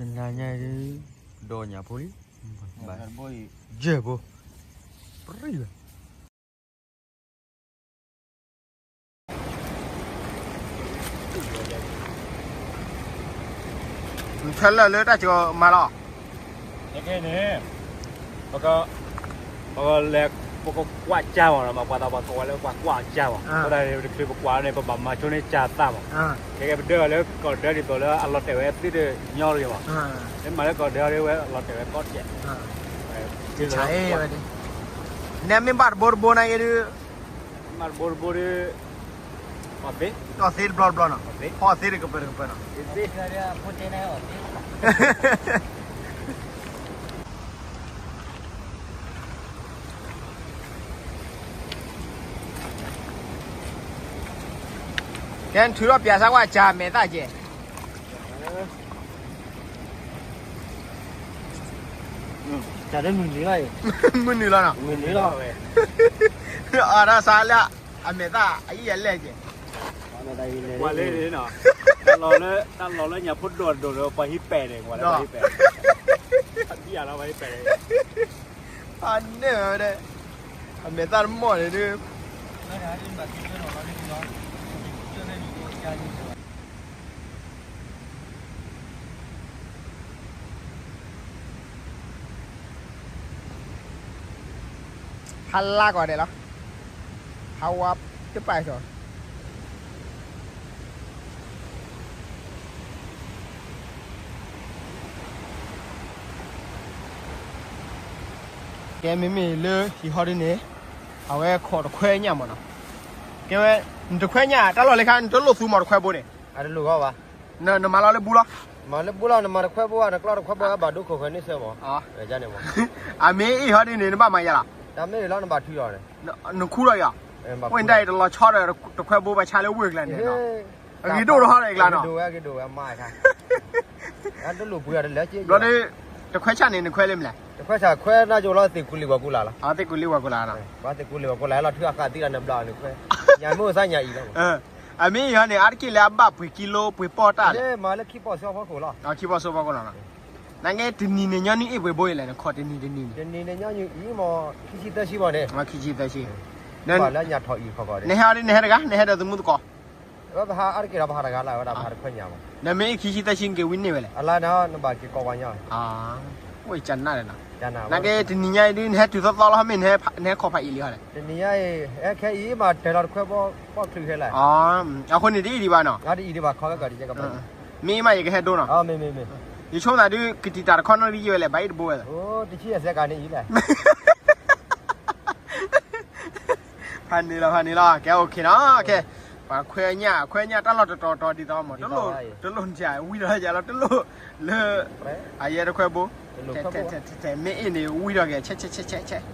နၤညါဒုး ဒီးညၣ်ဖိလံ, ယဲၢ်ဘိ, ပြံဝဲ နထွဲလၢာ်လၢတၢ်ကီမၤလီၤ. ခဲကဲန့ၣ် ပက ပကလဲၤ ပကကွၢ်ကၢ်မးနီၤ, မ့ၢ်ပှၤသးပှၢ်ကိးဝဲလၢပှၤကွၢ်ကၢ်မး, အဃိဒၣ်န့ၣ် ပတချုးပကွၢ်န့ၣ် ပဘၣ်မၤဆိန့ၢ်ကၢ်သၣ်မး, ခဲကဲပဒၢလၢကီၢ်ဒၢဒ်သိးလၢအလီၤတဲာ်ဝဲသ့ၣ်တညီတဂ့ၤမး, မ့ၢ်မၤလၢကီၢ်ဒၢဒ်ဝဲအလီၤတဲာ်ဝဲကီၢ်စဲး, နမ့ၢ်ဘၣ်တဘိတဘိနာ်က့ဒုး မ့ၢ်တဘိတဘိဒီး အီၣ်သ့, အီၣ်သ့တဘျီတဘျီနီၤ, အီၣ်သ့တကပၢၤတကပၢၤနီၤ, ကဲနထုးထီၣ်ပၠးစၢ်ကွၢ်ကၢ်မဲာ်သၣ်ကဲး, မုၢ်နုာ်လီၤနီၤ, မုၢ်နုာ်လီၤဝဲ, အီၣ်ဒၣ်စၢ်လၢ အမဲာ်သၣ်အအံၣ်အလဲၢ်ကဲး, ပှၤလၢန့ၣ်နီၤ, တၢ်လီၢ်လၢညၣ်ဖိဒိၣ်တဒိၣ်ဒီး ပှၤဟံးပဲာ်န့ၣ်, ပှၤဟံးပဲာ်, အဘံၣ်အလီၤပှၤဟံးပဲာ်, ဖးန့ၢ်ဝဲဒၣ်, အမဲာ်သၣ်တမီၢ်န့ၣ်ဒုး ဟါလါကီးဒဲးလီၤ, ဟါဝါတပာ်စီၤ, ကဲမ့မ့ၢ်လၢဟံၣ်ဟီဒ်န့ၣ်, အဝဲခိးတခွဲညၣ်မးနီၤ, ကဲဝဲ, နတခွဲညၣ် တၢ်လီၢ်လၢခါ နတလိၣ်သူမးတခွဲဘိန့ၣ်, အတလိၣ်ဂီၢ်ဘၣ်, နမၤလီၤလၢဘူလီၤ, မၤလၢဘူလီၤ နမၤတခွဲဘိဘၣ် နကျီတခွဲဘိဘၣ် ဒိခိၣ်ဃဲန့ၣ်စၢမး, အမ့ၢ်အ့ၣ်ဟီဒ်န့ၣ် နဘၣ်မၤယါလီၤ, တၢ်မ့ၢ်လီၤ နဘၣ်ထုးလီၤန့ၣ်, နခူလီၤယီၤ, ဝဲဒၣ်အံၤတလီၤဆီဒီး တခွဲဘိပှၤဆါလၢဝ့ၢ်ကျါန့ၣ်နီၤ, အဂ့ၤဒိၣ်ထီၣ်ဒီးအကျါနီၤ, ဘျီဒီး တခွဲဆၣ်န့ၣ် နခွဲလၢမနုၤလဲၣ်, တခွဲဆၣ်ခွဲနၢ်ကၠိလီၤ သ့ၣ်ကူလံၤဝီၤကူလၤလီၤ, သ့ၣ်ကူလံၤဝီၤကူလၤလီၤ ထုးအဃာ်သံလီၤ နဘျီနခွဲ, ညၣ်မ့ၢ်အိၣ်သးညၣ်အံၤလီၤ, အမ့ၢ်အ့ၣ်ဟီန့ၣ် အါတက့ၢ်လၢအဘၣ်ပှ့ၤကံလိ ပှ့ၤပီၢ်တၢ်လဲၣ်, မၤလၢခံပီၣ်စီဖီခိၣ်လီၤ, ခံပီၣ်စီဖီခိၣ်လီၤ, နာ်က့တနံၤန့ၣ် ညီနုၢ်အ့ၣ်ပှဲၤဘိအံၤလဲၣ် နခိးတနံၤတနံၤန့ၣ်, တနံၤန့ၣ် ညီနုၢ်အံၤမး ခံဆံသၢဆံဘၣ်န့ၣ်, ခံဆံသၢဆံ, နဟဲအီၤဒ် နဟဲတဂၤ နဟဲဒီးသမူသကိး ဝဲပဟးအါတက့ၢ်ဒီး ပဟးတဂၤလၢ်ဝဲဒၣ် ပဟးတခွဲညၣ်မး, နမ့ၢ်အ့ၣ်ခံဆံသၢဆံ နက့ၤဝံန့ၢ်ဝဲလဲၣ်, အလါန့ၣ် နဘၣ်က့ၤကိးပှၤညီ, အိၣ်ကနၣ်ဒီးနီၤ, နာ်က့တနံၤညါအံၤဒ် နဟဲတုၤသီသီလီၤ မ့ၢ်နဟဲခိးဖးအံၤလံဟီလဲၣ်, တနံၤညါအံၤ ဟဲခဲအံၤမး တၢၤလီၤတခွဲဘိ ပီၣ်ချုးခဲလၢာ်, အဃိန့ၣ်တအံၣ်ဒံးဘၣ်နီၤ, မ့ၢ်မးယကဟဲဒိနီၤ, ယဆိကမိၣ်သးဒ် ကတံာ်တာ်တခီနီၣ်ရံယဲဝဲလဲၣ် ဘၣ်အ့ၣ်တဘိဝဲလဲၣ်, ဖးန့ၣ်လီၤ ဖးန့ၣ်လီၤ ကဲ OK နီၤ ကဲ, ပှၤခွဲညၣ် ခွဲညၣ်တၢ်လီၢ်တတီၤတီၤဒ်သိးမး တလိၣ် တလိၣ်နထံၣ် ဝံထီၣ်ယၤလီၤ တလိၣ်လၢ အယဲတခွဲဘိ, ထဲ မ့ၢ်အ့ၣ်န့ၣ် ဝံထီၣ်က့ၤ ဆဲး ဆဲး ဆဲး ဆဲး ဆဲး,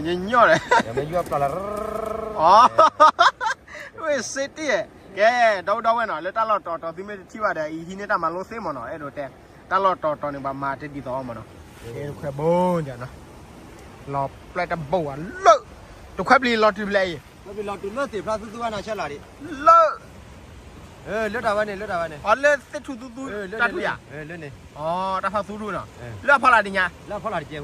ညီညီဒီး ဝ့ၢ်စ့တ့ၢ်, ကဲ ဒီပုၢ်ဒီဝဲၢ်နီၤ လၢတၢ်လီၢ်တီၤတီၤ သုမ့ၢ်တထံၣ်ဘၣ်ဒီး အံၤဟံးန့ၢ်တၢ်မၤလိသ့မးနီၤ အဲၣ်ဒိးတဲ, တၢ်လီၢ်တီၤတီၤန့ၣ် ပှၤမၤတဒ်သိးမးနီၤ, တခွဲဘိ, လီၤပျဲၢ်တဘိဝဲလၢ, တခွဲပျံၤလီၤတုၤဖျဲးအံၤ, လၢ, လၢတၢ်ဝဲန့ၣ် လၢတၢ်ဝဲန့ၣ်, အလၢသ့ၣ်ထူၣ်သူသူ, တၢ်ထူၣ်ယၤ, တၢ်ဖီၣ်သူထူၣ်နီၤ, လၢအဖီလာ်တညါ, တဘိဝဲဒီ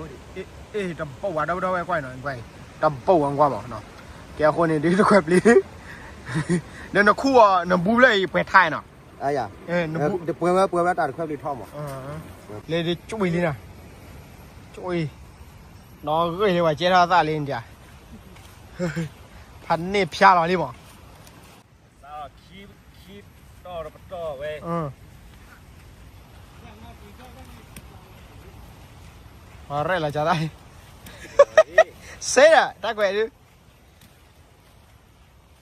ပုၢ်ဒီဝဲၢ်ကွၢ်နီၤ, တဘိဝဲကွၢ်မး, ကဲအဃိန့ၣ် ဒ်တခွဲပျံၤ, နနခူအီၤ နဘူဖျၢၣ်အံၤ ပှဲၤထါနီၤ, ပှဲၤဝဲပှဲၤဝဲတၢ်တခွဲပျံၤထီၣ်မး, လၢဒ်ကွံာ်လံနီၤ, ကွံာ်, နီၣ်ဂ့ၢ်လံ ပှၤကဲထီၣ်သၣ်လံဒ်, ဖးန့ၢ်ဖျါလီၤလံမး ရဲၣ်လီၤကသး, စ့ဒၣ် တၢ်ကွဲးဒုး,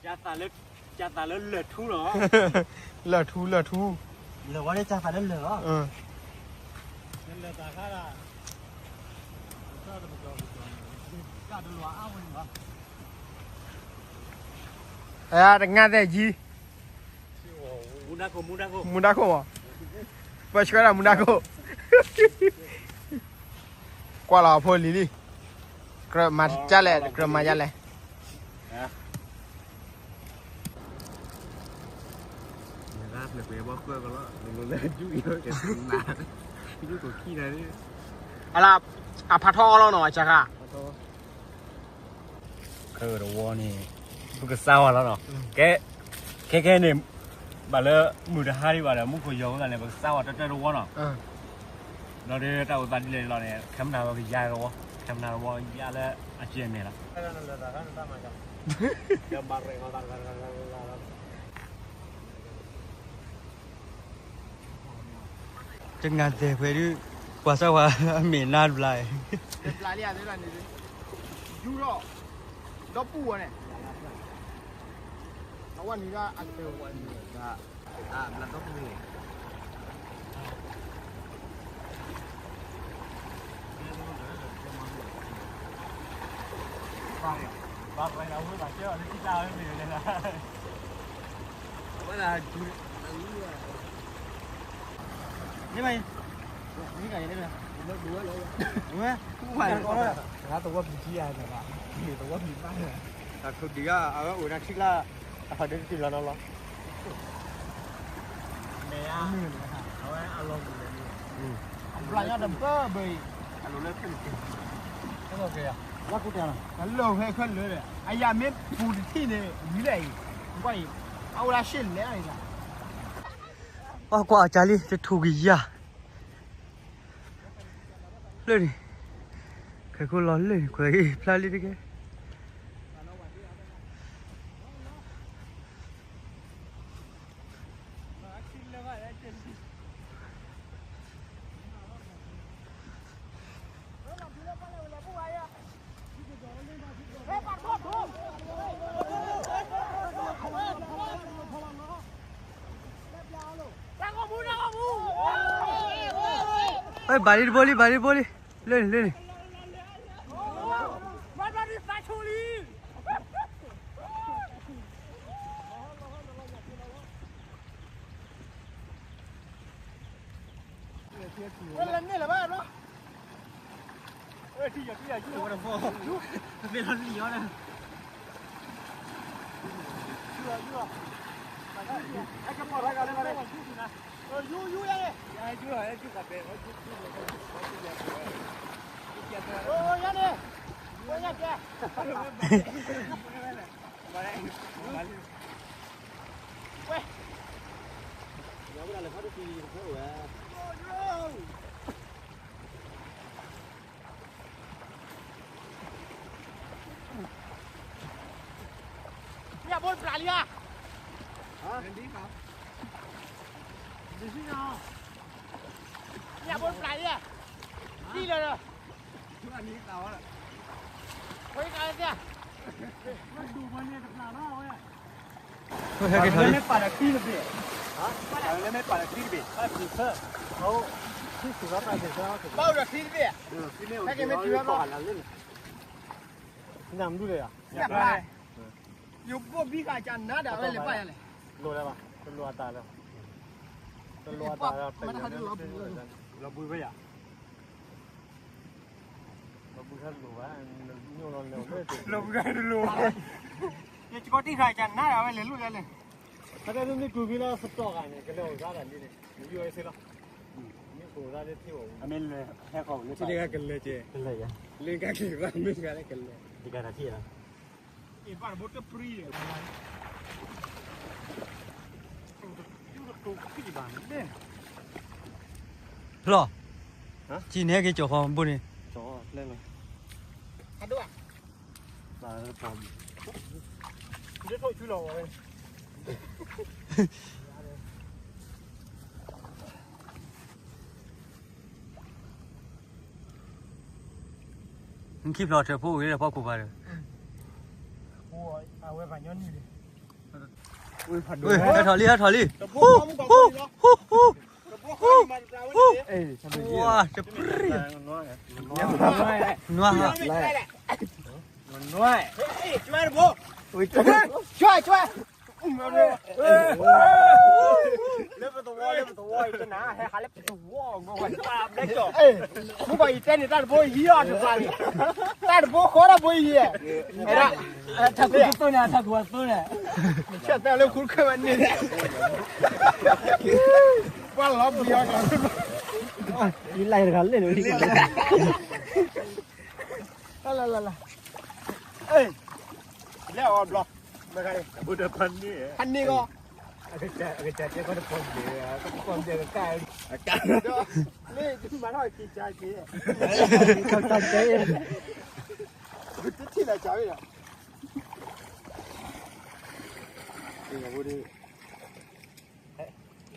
ကသးလၢလၢၢ်ထူလီၤ, လၢၢ်ထူ လၢၢ်ထူ, လၢၢ်ဝဲလၢကသးလၢလၢၢ်လီၤ, လၢၢ်တခါဒၣ် တငါသဲၣ်ကံ, မူဒါခိၣ်မး, ပၢဆှၢဒၣ်မူဒါခိၣ်, ကွၢ်လီၤအဖိလံၤလံ, ကြၢးမၤကလဲၣ် ကြၢးမၤယါလဲၣ်, နကွဲးဘီကွဲကလီၤ နလၢယူၢ်ယီၤကဲနၤ ယူၢ်ကီၢ်ခံနၤ အလၢ အဖးထီအီလီၤနီၤ အစှၤခါ ခဲတဝီန့ၣ် ပကစၢ်ဝဲလီၤနီၤ ကဲ ခဲခဲန့ၣ် ဘၣ်လၢမုၢ်တဟါဒံးဘၣ်ဒီး မူခိၣ်ယီၤဝဲဒၣ်န့ၣ် ပကစၢ်ဝဲတၢတၢတဝီနီၤ ဒီးတၢ်အိၣ်သးဒ်လဲၣ်လီၤန့ၣ် ခဲမနၤဝဲကယါတဝီ ခဲမနၤတဝီယါလၢအစဲန့ၣ်လီၤ တနၤသဲးဖဲဒုး ပှၤစၢ်ဝဲအမ့ၢ်နါတဘျါအံၤ တဘျါလံ ယူၢ်ထီၣ် ဒီပူၤဝဲန့ၣ် အဝဲန့ၣ်ဒၣ်အကတၢၢ်ဝဲန့ၣ် ဘျါဒီပူၤန့ၣ် ဘၣ်ရၤဝဲဘၣ်ကဲအီၤလၢခံတၢ်ဝဲမ့ၢ်ဝဲဒၣ် ဝဲဒၣ် န့ၣ်ဘၣ်အံၤ မ့ၢ်ကယဲၢ်န့ၣ်ဘၣ် ဝဲ ဝဲ သဝီပံၤထံယၤန့ၣ်ဘၣ် သဝီပံၤဘၣ် တၢ်ခိၣ်ဒံးအါ အဝဲအိၣ်ဒၣ်ထံကျါ အဖးဒိၣ်တတုၤလီၤနီၤလီၤ မ့ၢ်ဧါ အဝဲအလီၤမုၢ်လဲၣ်န့ၣ် အဘျါညါတဘၢဘၢအံၤ အလိၤလၢခဲလၢာ် လီၤကူတဲလီၤ အလိၤဖဲခဲလၢာ်ဒီး အယၤမ့ၢ်ပူၤတထံၣ်န့ၣ် ဝံၤလဲၣ်အံၤ ကွၢ်အံၤ အအိၣ်ဒၣ်ရှ့လဲၣ်အံၤ အကွၢ်အကၢ်လံ တထူၣ်ကယၤ လၢန့ၣ် ခဲခိၣ်လီၤလၢန့ၣ် ခွဲးအံၤဖျါလံတက့ၢ် ဘၣ်လံတဘိလံ ဘၣ်လံတဘိလံ လၢန့ၣ် လၢန့ၣ် ဝဲလၢန့ၣ်လၢၤဘၣ်ဘျီ ဝဲထံယၤထံယၤယူၢ် ဝဲတဘီ ယူၢ် တသ့လီၤလံၤအီၤန့ၣ် ယူၢ်အီၤ ယူၢ်အီၤ အဲကပီၤထါကလၢနၤ ယူၢ်ယူၢ်ယါန့ၣ် ယူၢ်အီၤ ယူၢ်ကဘဲ ယူၢ်ယူၢ် ယူၢ်ယါန့ၣ် ဝဲညါကဲ ဝဲ ညၣ်ဘိတပျၢ်လံဧါ ညၣ်ဘိတပျၢ်လံဧါ သံလၢာ်လၢာ် ဝဲကါလၢသ့ ဝဲဒူၣ်ဝဲန့ၣ်တပျၢ်ဘၣ်ဝဲ လၢမ့ၢ်ပာ်ဒီးချံတဘ့ၣ် လၢမ့ၢ်ပာ်ဒီးချံတဘ့ၣ် ဘၣ်ဒီးချံတဘ့ၣ် ဟဲက့ၤမ့ၢ်ထံဝဲဘၣ် နမ်ဒူၣ်လဲၣ်ယၤ ယဘိၣ်ဘံဃာ်ကနါဒၣ်ဝဲလဲၣ်ဘၣ်ယၤလဲၣ် လိၣ်လၢၤဘၣ် တလိၣ်အတၢ်လၢ တလိၣ်အတၢ်လၢ လီၤဘှံးဝဲယၤ လီၤဘှံးထါတလိၣ်ဘၣ် လီၤဘှံးထါတလိၣ်ဘၣ် ယကီတံၢ်ဃာ်ကနါဒၣ်ဝဲလဲၤလိၣ်လဲၤလဲၤ တၢ်မ့ၢ်တူၢ်မံလၢစတီၢ်ဂၤန့ၣ် ကလဲၤအိၣ်စါဒၣ်လံန့ၣ် မ့ၢ်ယိၣ်ဝဲစ့လီၤ မ့ၢ်အိၣ်စါလၢထံအိၣ် အမ့ၢ်လဲၤဟဲဃီၤလၢထံတဂၤကလဲၤကဲ ကလဲၤယၤ လၢကက့ၤဘၣ်မ့ၢ်တဂၤလၢကလဲၤ တဂၤတၢ်ထံၣ်လီၤ ဘၣ်တဘိတပြံ လီၤ ကံၣ်န့ၣ်ဟဲက့ၤကၠီၤဃီဘိန့ၣ် ကၠီၤလဲၣ်လီၤ နခံဖျိးထၢၣ်ဖိဝံၤလၢဖီခိၣ်ဖးဒီး အဝဲဖးညီနုၢ်လံ ဟဲထီၣ်လံ ဟဲထီၣ်လံ ဟူ ဟူ ဟူ ဟူ ဟူ ဝါ တပြံ နွား နွား နွား လၢပသဝီလၢပသဝီ ဝီတနၤ ဟဲဟးလၢပတဝီ မူဘၣ်အံၤတဲန့ၣ် တၢ်တဘိယံၤအီၤတပၤန့ၣ် တၢ်တဘိဃီတၢ်ဘိယံၤ ထးခိၣ်သိန့ၣ် ထးခိၣ်သိန့ၣ် ဆဲးတဲလၢခူတခၢၣ်ဝဲန့ၣ် ပှၤလီၤဘှံးအီၤ ယလဲၤတဂၤလဲၣ်န့ၣ် လၢလၢလၢ လဲၤအီၤဘျီ မ့ၢ်ခါန့ၣ် ဖးန့ၢ်ကီး အကစၢ်တဲကီးတပီၢ်ဘျဲး ကပီၢ်ဘျဲးကကၢ် မ့ၢ်မၤထီၣ်က့ၤကၢ်က့ၤ တထံၣ်လၢကၢ်ဝဲဒီး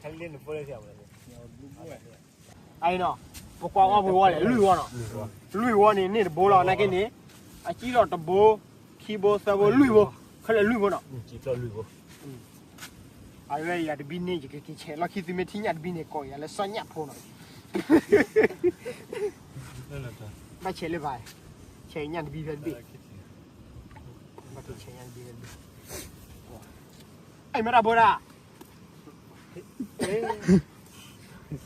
အံၤနီၤ ပကွၢ်အီၣ်ပဝီလဲၣ် လွံၢ်ဝီနီၤ လွံၢ်ဝီန့ၣ် န့ၢ်တဘိလီၤ နာ်က့န့ၣ် အကံလီၤတဘိ ခံဘိ သၢဘိ လွံၢ်ဘိ ခဲလၢာ်လွံၢ်ဘိနီၤ အဝဲယၤတဘံန့ၣ် ယကက့ၤဆဲးလီၢ်ခံ သုမ့ၢ်ထံၣ်ညၣ်တဘံန့ၣ် ကိးယၤလၢစီၤညၣ်ဖိနီၤ ဘၣ်ဆဲးလၢဘၣ် ဆဲးညၣ်တဘံဖဲတဘ့ၣ် ဘၣ်ဆဲးညၣ်တဘံဖဲတဘ့ၣ် အဲ မ့ၢ်တၢ်ဘိဒၣ်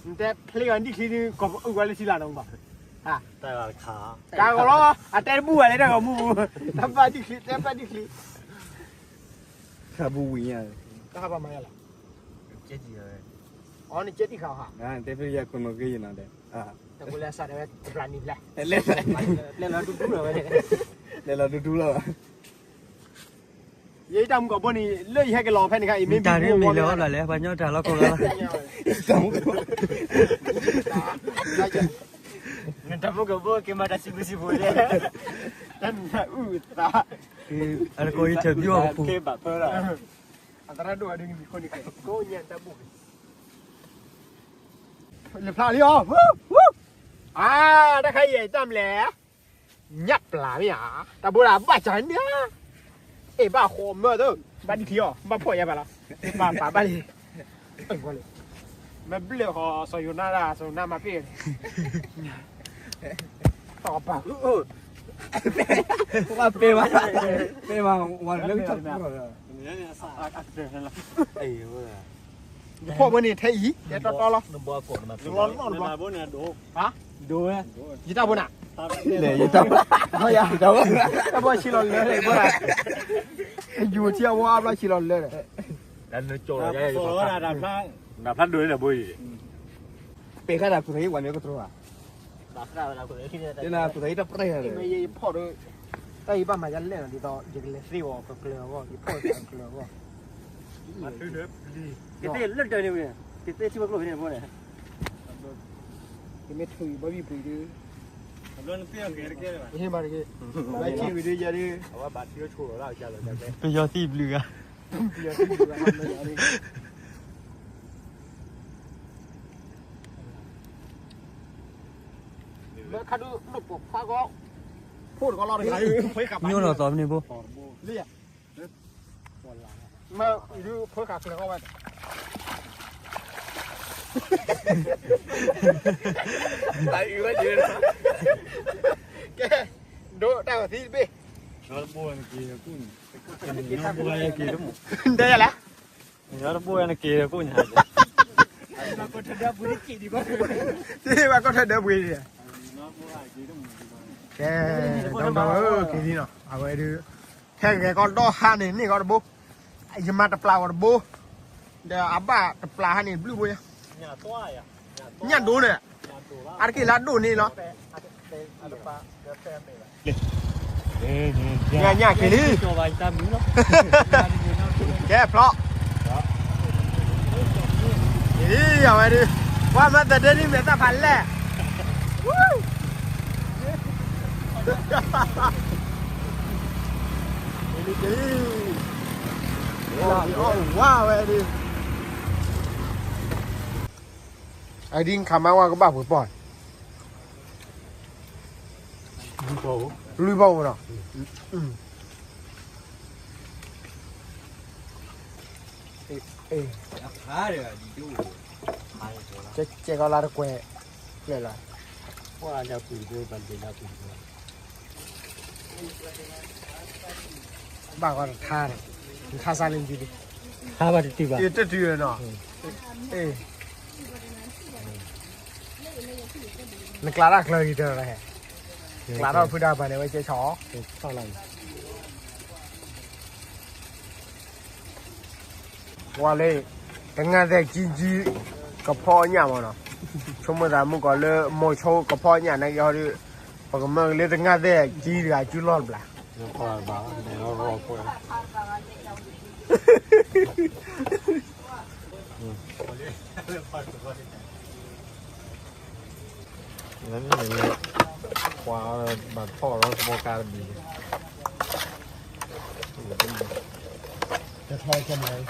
နတဲဖျ့အီၤဒံၣ်ချံဒု ကိးအုၣ်ဝဲလၢထံလာ်နီၤဘၣ် တၢ်ဂီၤလီၤ အတဲတဘူၣ်ဝဲလၢတၢ်ဂီၤမူပူၤ တၢ်ဘၣ်ဒံၣ်ချံ တဲဘၣ်ဒံၣ်ချံ ခါဘူဝံၤညါ တၢ်ဟးဘၣ်မၤယါလီၤ အီ နကဲတံၢ်ဃာ်ဟး တဲဖျ့ယၤခွဲမုၢ်ဂ့ၤယနီၤတဲ တၢ်ဘိလၢအစးတဲဝဲတဘျီနံၤဖျဲ လဲၤလီၤဒူဒူလီၤဝဲ လဲၤလီၤဒူဒူလီၤ ယတၢ်မူကဘိန့ၣ် လၢယဟဲက့ၤလီၤဖဲန့ၣ်ခါ ယမ့ၢ်တၢ်ရ့မ့ၢ်လၢအီၣ်ဘျးလဲၣ် ပှၤညီတၢ်လီၤကိးဂၤလီၤ နတၢ်မူကဘိက့ၤမၤတၢ်စံးဘျုးစံးဖှိၣ်လဲၣ် တၢ်နူၤအုၣ်သး အတကိးယထၢၣ်ဘျုးအီၤကပူၤ အသရၣ်ဒိၣ်အဒိနမံၤခိၣ်န့ၣ် ကိးညါတၢ်ဘူၣ် လဲၤဖျါလံအီၤ အါ တၢ်ခါအံၤတၢ်မလဲၣ် ညၣ်ပျၢ်မ့ၢ်ဧါ တၢ်ဘိဒၣ်ဘၣ်စၢ်န့ၣ် အဲၣ်ဘၣ်ဃိးမၢသၢ ဘၣ်ဒံၣ်ခံအီၤ ဘၣ်ဖှီၣ်ယါဘၣ်လီၤ ပာ်ပာ်ဘၣ်လံ မ့ၢ်ဘျၢၣ်ဃီစီၤယိၤနါဒၣ် စီၤယိၤနါမၤပ့ၢ်န့ၣ် တၢ်ပာ် ပ့ၢ်မး ပ့ၢ်မး ဝါလၢကထီၣ် ယဖှီၣ်ဝဲန့ၣ်ထဲအံၤ ယဲတီတီလီၤ လီၤနီၢ်တဘီ ဒိဝဲ ယတၢ်ဘိနၤ လဲၣ် ယတၢ်ဘိ တၢ်ဘိဆံးလီၤလၢာ် ဘိနၤ ယူၤထံအဝဲအါဘျီဆံးလီၤလၢာ် နဖျါဒိန့ၣ်ဘိအံၤ ပ့ၤဃာ်တၢ်ကူၣ်သးဟံၣ်ဝဲမ့ၢ်ကတြိၤဧါ တၢ်ကူၣ်သးဟံၣ်တပျဲၢ် မ့ၢ်ယဖီၣ်ဒီး တၢ်အံၤဘၣ်မၤယါလဲၣ်နီၤ ဒ်သိး ယကလဲၤသ့အီၤကကျၢၤအဂီၢ် ယဖီၣ်ကကျၢၤအဂီၢ် ကသ့လၢတၢ်န့ၣ်ဝဲ ကသ့ထံဝဲကျိၣ်ဖဲန့ၣ်ဖိန့ၣ် ကမ့ၢ်ထုးအံၤဘီဘံၣ်ပှ့ၤဒု ကဟ့ၣ်မးတက့ၢ် လၢထံဝံၤဒုယဲဒု ပယီၤသံဘျုးဂၤ ပယီၤသံဘျုးဂၤ မ့ၢ်ခါဒု ဒိၣ်ပိာ်ခွါကီ ဖိတကီလီၤတဂၤ ညိၣ်လီၤသီမ့ၢ်န့ၣ်ဖိ လံ မ့ၢ်ဒုဖိခါကျၢၤကီဝဲ တၢ်အုၣ်ဝဲက့ၤ ကဲ ဒိတၢ်ဂီၤသံတဘ့ၣ် တဲယလဲၣ် ညီတဘိဝဲနက့ၤကိၣ်ညါ ဘၣ်ကီၢ်ထၢဒၢပှ့ၤန့ၣ် ကဲ ဒီးဒီးက့ၤလံနီၤ အဝဲဒု ထဲဂဲၤကီးဒီဟါန့ၣ် န့ၢ်ကီးတဘိ ယမၤတပျၢ်အီၤတဘိ ဒီးအဘၣ်တပျၢ်ဟါန့ၣ် ဘျုးဘိယါ ညၣ်ဒိၣ်န့ၣ် အါတက့ၢ်လၢအဒိၣ်န့ၣ်လီၤ ညၣ်ညၣ်က့ၤလံ ကဲဖျီ က့ၤလံ အဝဲဒု ပှၤမၤသးဒဲဒ်မဲာ်သၣ်ဖးလဲၢ် က့ၤလံ က့ၤလံ ဝါဝဲဒု အဒ်ခါမါဝါကဘၣ်ပှ့ၤပီၢ် လွံၢ်ဘီၣ်အိၣ်နီၤ ကဲကီးလါတကွဲး ကျဲလီၤ ဘၣ်ကီးတထါန့ၣ် ထါစါလၢနတံၤ ထါဘၣ်တတုၤဘၣ် တတုၤနီၤ အ့ နကျးတၢ်ကျၢၤဂ့ၤတၢ်ဟဲ, ကျးထီၣ်ဖုဒၣ်ပှၤန့ၣ် ဝဲကဲဆီၣ်အီၤ, ဆီၣ်လီၤ, ဝဲလၢ တငါသဲၣ်ကံကံ ကဖီညၣ်မးနီၤ, ဆိကမိၣ်သးမုၢ်ကီၤလၢမိၤဆိကဖီညၣ်နာ်က့ဟီဒီး, ပကမၢကလၢတငါသဲၣ်ကံတဂၤကၠူလီၢ်တဘျီ ပှၤဘၣ်ထီၣ်ဒီးသဘီကါတဘ့ၣ်, တထီၣ်ကမး,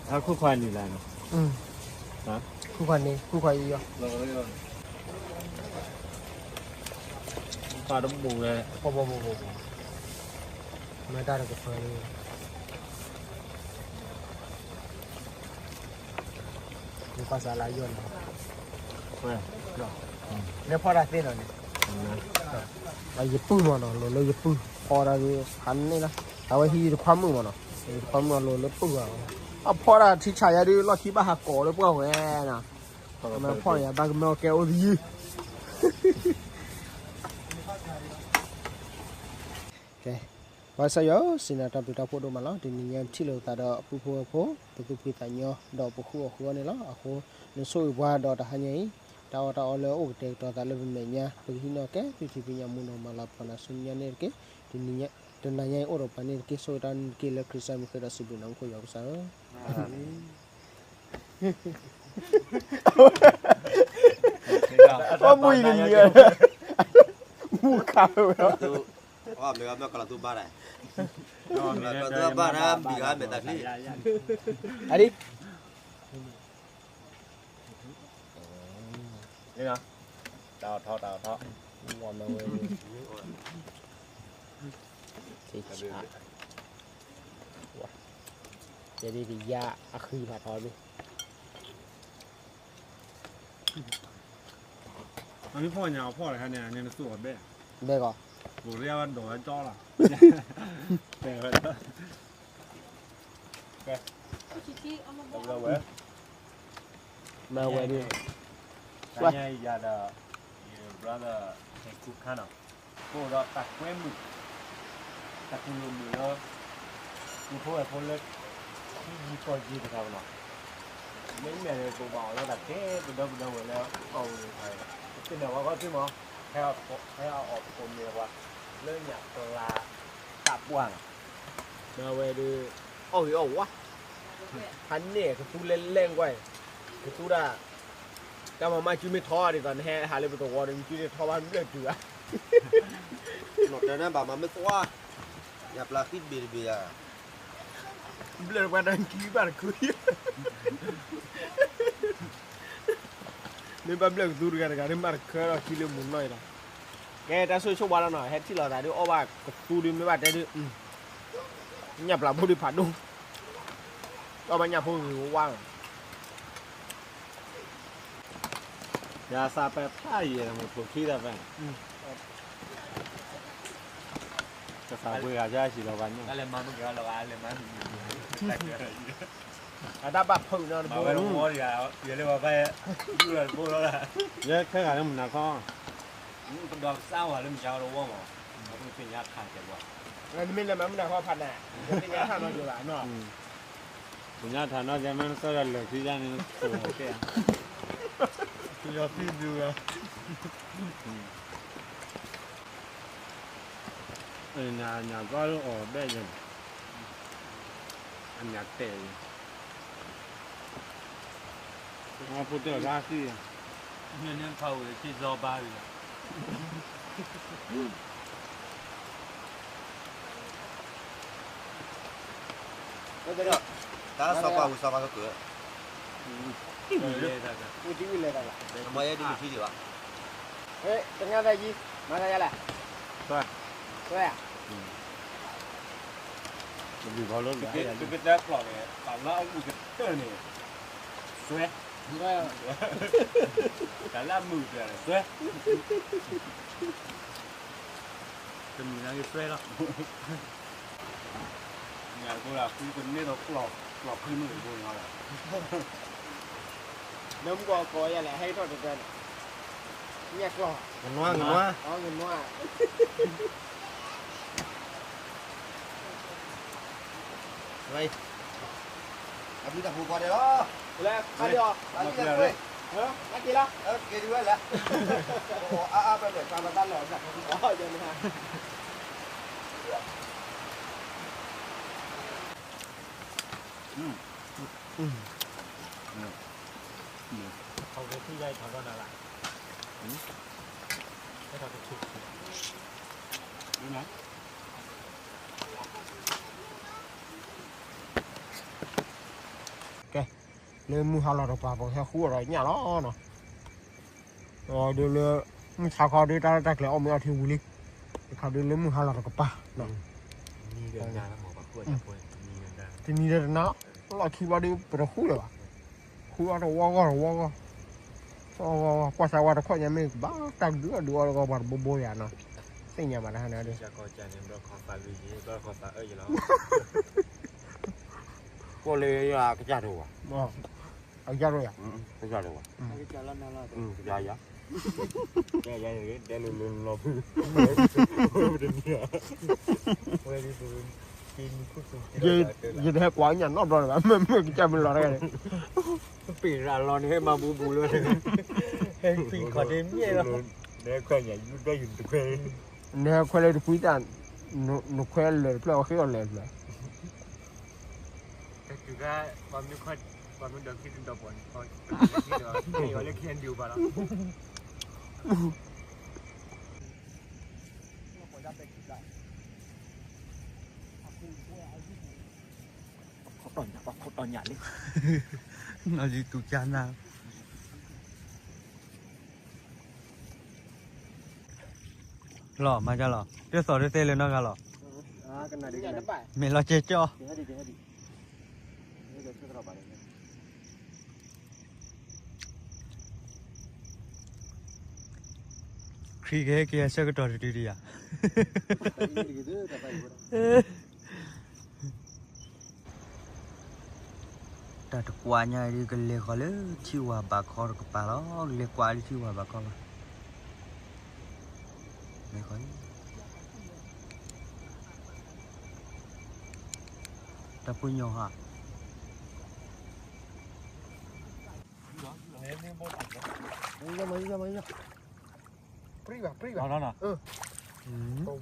ဟဲခိၣ်ခွါနံၤလၢ်နီၤ, ခိၣ်ခွါန့ၣ် ခိၣ်ခွါအံၤယီၤ, ခွါတဘူၣ်ဝဲ, မ့ၢ်တၢ်တကဖၢလၢ နကွၢ်စးလၢယီၢ်န့ၣ်, ဝဲ, လၢဖီၣ်တၢ်သ့ၣ်နီၤန့ၣ်, ယပုၢ်မးနီၤ လိၤလၢယပုၢ် ဖီတၢ်ဒုး ဖးန့ၣ်လီၤ, အဝဲဟံးတခွါမုၣ်မးနီၤ, တခွါမုၣ်အလိၤလၢပုၢ်ဘၣ်, အဖီၣ်တၢ်ထံဆးယါဒုး လီၢ်ခံဘၣ်ဟးကိးလၢပှၢ်ဝဲနီၤ, မ့ၢ်ဖီၣ်န့ၣ် ဘၣ်ကမၢအီၤကဲအိၣ်သယုၢ် ကဲ, ပှၤကစၢ်ယွၤဧၢ, စံးနၤတၢ်ဘျုးတၢ်ဖှိၣ်ဒိၣ်မးလီၤ. တနံၤညါပထံၣ်လိာ်ပသးဒီးအပုၢ်ဖိဝဲၢ်ဖိ, ပသူၣ်ဖှံသးညီ, ဒီးပဃုအီၣ်ဃုအီန့ၣ်လီၤ. အဃိ, နဆိၣ်ဂ့ၤပှၤဒီးတဟါညါအံၤ, တၢ်အီၣ်တၢ်အီလၢအအိၣ်ကတဲာ်ကတီၤသးလၢပမဲာ်ညါ, ပကဟံးန့ၢ်ကဲသုထံၣ်ဖံးညၣ်မူဒီးမၤလၤဖျိးနၤဆူညါန့ၣ်တက့ၢ်. တနံၤညါအံၤအိၣ်ဒီးပှၤန့ၣ်တက့ၢ်. ဆိၣ်ဂ့ၤတၢ်န့ၣ်တက့ၢ်လၢခရံာ်စၢ်မံၤဃ့ဒီးစံးဘျုးနၤမူခိၣ်ယွၤကစၢ်ဧၢ. အမူအံၤန့ၣ်, မူခါဝဲ, မ့ၢ်ကလီၤသူဘၣ်ဒၣ်, ကလီၤသူဘၣ်ဒၣ် မံၤဂၤမဲာ်တၢ်ချံ, အဒံ, တၢ်ထီၣ်, တၢ်ထီၣ်, ယဲဒ်ယၤအဃံဖးထီဒုး, အမ့ၢ်ဖီၣ်ညါအဖီၣ်တခါန့ၣ် နသူၣ်အီၤဘဲ, ဘဲကီး, ပူၤရ့ဝဲဒိးဝဲကၠီလီၤ, ဝဲ, မၤဝဲဒုး, တနံၤညါအံၤယၤဒီး brother ဟဲခူခါနီၤ, အိၣ်ဒီးတၢ်ကွဲမုာ်, တၢ်ကူၣ်လိာ်မုာ်လၢ ပူဖိဝဲၢ်ဖိလၢ ထံယံၤကီၢ်ယံၤတခါနီၤ, မ့မ့ၢ်လၢပဘၣ်အီၤလၢတၢ်ခဲပဒီပဒီဝဲၢ်လၢကီၢ်ပူၤန့ၣ်, ပသ့ၣ်နီၣ်ဝဲခီသုမး, ဟဲအီၣ်ကိးမံၤပှၤ လၢညၣ်ပျၢ်တၢ်ပှၢ်နီၤ, မၤဝဲဒုး, အီၣ်ဂ့ၤအီၣ်ဝါ, ဖးန့ၢ်ကသူလဲၤလဲၤကွၢ်, ကသူဒၣ် တၢ်မၤမၤစုမ့ၢ်ထီဒ်သိး နဟဲဟးလၢပသဝီဒီး မ့ၢ်စုန့ၣ်ထီဘၣ်ဘျၢၣ်တုၤဘၣ်, နီၢ်တဲနဘၣ်မၤမ့ၢ်သဝီ, ယပျၢ်ဃံတဘ့ၣ်တဘ့ၣ်ဧါ, ဘျၢၣ်ပှၤတၢ်ခံဘၣ်တခု, မ့ၢ်ဘၣ်ဘျၢၣ်ကသူတဂၤတဂၤ မ့ၢ်ဘၣ်တခၢဒီးခံလၢမုၢ်နီၢ်အံၤဒီး, ကဲတၢ်ဆိၣ်ဆိၣ်ဝါလီၤနီၤ ဟဲထံၣ်လိာ်သးဒုးအီၣ်ဘၣ်ကသူဒုးမ့ၢ်ဘၣ်တဲဒုး, ညၣ်ပျၢ်ဖိဒုးဖးဒိၣ်, အီၣ်ဘၣ်ညၣ်ဖိဂ့ၤဝါ, ယသးပ့ၤဖးယံာ်မ့ၢ်ဖိခံသးပ့ၤ, ကသးပှ့ၤဂၤဆၢဟံၣ်လီၤဘၣ်ညၣ်, အတၢ်ဘၣ်ဖုးနီၤတဘိ, ယဲခဲဂၤလၢမုၢ်နၤခီ, ပဒီးကစၢ်ဝဲလၢမုၢ်နၤခီတဝီမး, ပသ့ၣ်ညါခါကဲဘၣ်, နမ့ၢ်လဲၤမၤမုၢ်နၤခီဖးနၤ, ပသ့ၣ်ညါထါနီၤကဲဘၣ်နီၤ, ပသ့ၣ်ညါထါနီၤကဲမ့ၢ်နကစၢ်ဒီးလၢာ်ခံယါန့ၣ်, ကယီၤသံဒုးဝဲ, အညၣ်ဘျီလၢအီၣ်ဘဲယဲၢ်, အညၣ်တဲာ်ယဲၢ်, ဖိတၢၣ်လါသံယဲၢ်, န့ၣ်န့ၣ်ဖးဝဲသ့ၣ်စီဘါလံ, တၢ်စီၤပၤဝံၤစီၤပၤကကၢၤ, မ့ၢ်ဒ်မ့ၢ်ထံဒံးဘၣ်, တဘျုးခီလၢ, ကကတဲကျိာ်န့ၣ် တၢ်လၢအဝံၣ်ကတၢၢ်န့ၣ်, စွဲ, တၢ်လၢအမုာ်ကတၢၢ်န့ၣ် စွဲ, တမုာ်နာ်က့စွဲလီၤ, ည အဃိလၢ ဃုကန့ၢ်ဒီးကျီၢ် ကျီၢ်ဖုမုၢ်အဘိလီၤ. နမူကီၢ်ကိးယၤလဲၣ် ဟဲထီၣ်တတၢၢ်န့ၣ် ညၣ်ကျီၢ် ငနွါ ငနွါ အီ ငနွါ ဝဲ အဘျုးတၢ်ဖိခွါဒဲးလီၤ. လၢ ခါလီၤ ခါလီၤ ဟဲက့ၤလီၤ က့ၤဒ်ဝဲလဲၣ်. အါအါ ပှဲၤပှဲၤ ပှၤမတၤလဲၣ် အီ ယၤန့ၣ် ကဲ လၢမုၢ်ဟါလီၤတကပၤ ပကဟဲဃုအီၤဒီးညၣ်လီၤနီၤ. ဒီးလၢ မုၢ်ဆါခီဒုး တၢ်လၢတၢ်ကျဲၤအီၣ်မ့ၤအီထံဝံၤလံ. တခါဒုးလၢမုၢ်ဟါလီၤတကပၤနီၤ. တနံၤဒီးတနၤ လီၢ်ခံဘျီဒုး ပတဃုလၢၤဘၣ်. ဃုအီၤတဝီဂီၢ်တဝီဂီၢ် ကွၢ်စၢ်ဝါတခီညါမ့ၢ်ကဘၣ်တၢ်ဒုးအီၣ်ဒုးအီၣ်တဂီၢ် ပှၤတဘိဘိယၤနီၤ. သ့ၣ်ညါဘၣ်တဟါန့ၣ်ဒီး ကွၢ်လၢယကစၢ်ဒိၣ်ဘၣ် ကစၢ်ဒိၣ်ဘၣ် ကစၢ်ယၤ တဲလိၤလိၤလီၤဖု တနံၤ ယတဟဲကွၢ်ညၣ်နီတဘျီလၢၤဘၣ် မ့ၢ်မ့ၢ်ကစၢ်မ့ၢ်လီၤတဂၤန့ၣ် ပ့ၤရၤလီၤန့ၣ် ဟဲမၤဘူးဘူးလၢ ဟဲဖံးခီၣ်ဒ့မ့ၢ်လီၤ နဟဲခွဲလၢတကွံတၢ် နခွဲလၢာ်တဖျၢၣ် အဃ့အီၣ်လၢာ်တဖျၢၣ် တတုၤခါ ပှၤမ့ၢ်ဒီးခံတဒီးပီၢ်န့ၣ် ဒီးလၢခံဟဲဒုးဘၣ်လီၤ ခီတီၢ်ညၣ် ပှၤခီတီၢ်ညၣ်လံ နီၢ်ယံတူၢ်ကၢနၤ လီၤ မၤကလီၤ တသီၣ်တသဲလၢၤနီတဂၤလီၤ မ့ၢ်လီၤကဲကၠီ ခရံာ်ကဟဲက့ၤအဆၢကတီၢ်တတုၤဒံးဧါ တၢ်တကွၢ်ညါဒ်ကလဲၤဃီၤလၢထံဝၢ်ဘးခီတကပၤလီၤ ကလဲၤကွၢ်လၢထံဝၢ်ဘးခီလီၤ လဲၤဃီၤ တၢ်ဖိညီဟါ မၤယီၤ မၤယီၤ မၤယီၤ ပြံဘၣ် ပြံဘၣ်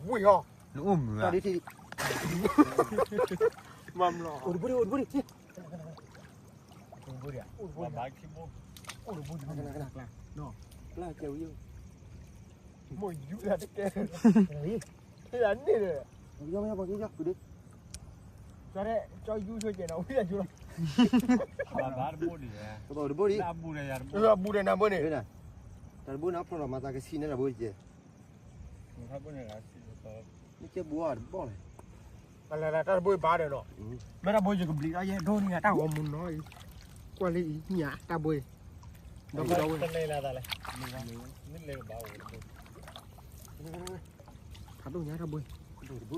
ဝ့ၢ်ဟီ နအိၣ်မုာ်ဧါ မၤမလီၤ အိၣ်တဘိဒံး အိၣ်တဘိဒံး အိၣ်တဘိဒံး အိၣ်တဘိဒံး ကနၣ် ကနၣ် ကနၣ် ကနၣ် ကၠီဝံၤ မိၢ်ယူၤတၢ်တကဲ ဟ့ၣ်အန့ၣ်ဒီး ကၠီယူၤဆိကဲနီၤ ဝံၤတၢ်ယူၤလီၤ ဘၣ်တဘိဒံး တဘိဒံး အဘူးဒီးနၤဘိန့ၣ် တၢ်တဘိန့ၣ် အဖျိလီၤမၤသးကဆံးန့ၣ်တၢ်ဘိကဲ မ့ၢ်ကဲဘူးအီၤတဘီလဲၣ် အလၢတၢ်တဘိဘၣ်ဒီးနီၤ မ့ၢ်တၢ်ဘိယကဘျံးဒီးယဲဒိၣ်န့ၣ်တၢ်ဂီၤမူနီၤ ကွၢ်လၢအံၤညၣ်တၢ်ဘိ ဒီပုၢ်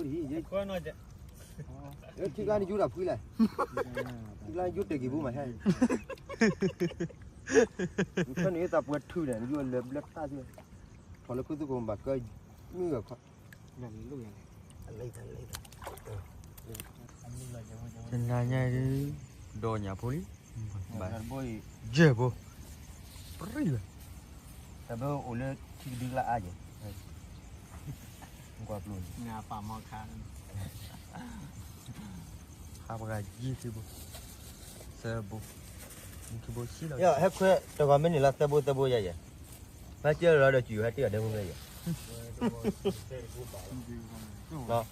ဒီဝဲၢ် ဖးဒိၣ်ညါတၢ်ဘိ ထံကျါန့ၣ်ယူၤတၢ်ဖှံလဲၣ် ထံကျါန့ၣ်ယူၤတဲာ်က့ၤဘိမးဟဲ နဖဲန့ၣ်သးပှဲၤထုးန့ၣ် နယူၤလၢဘျၢတၢ်သ့ ထီၣ်လၢခိသုးခိၣ်ဘၣ်ကၢ မုၢ်ဂၤခီ တနၤညါဒ် ဒီးညၣ်ဖိလံ ယဲၢ်ဖိ ပြံၢ်ဝဲ တၢ်ဘိအိၣ်လၢထံကဒုကျါအါယဲၢ် ကွၢ်ပျိန့ၣ် ငါပာ်မီခါ ဟးပှၤယံၤခံဘိ သၢဘိ ခံဘိဆံလီၤ ဟဲခွဲတဂီၤမ့ၢ်န့ၣ်လီၤ သၢဘိသၢဘိယဲၢ်ယဲၢ် ဖဲကၢလီၤဒီးစူၤဟဲတ့ၢ်အီၤဒဲဖိဖဲယဲၢ်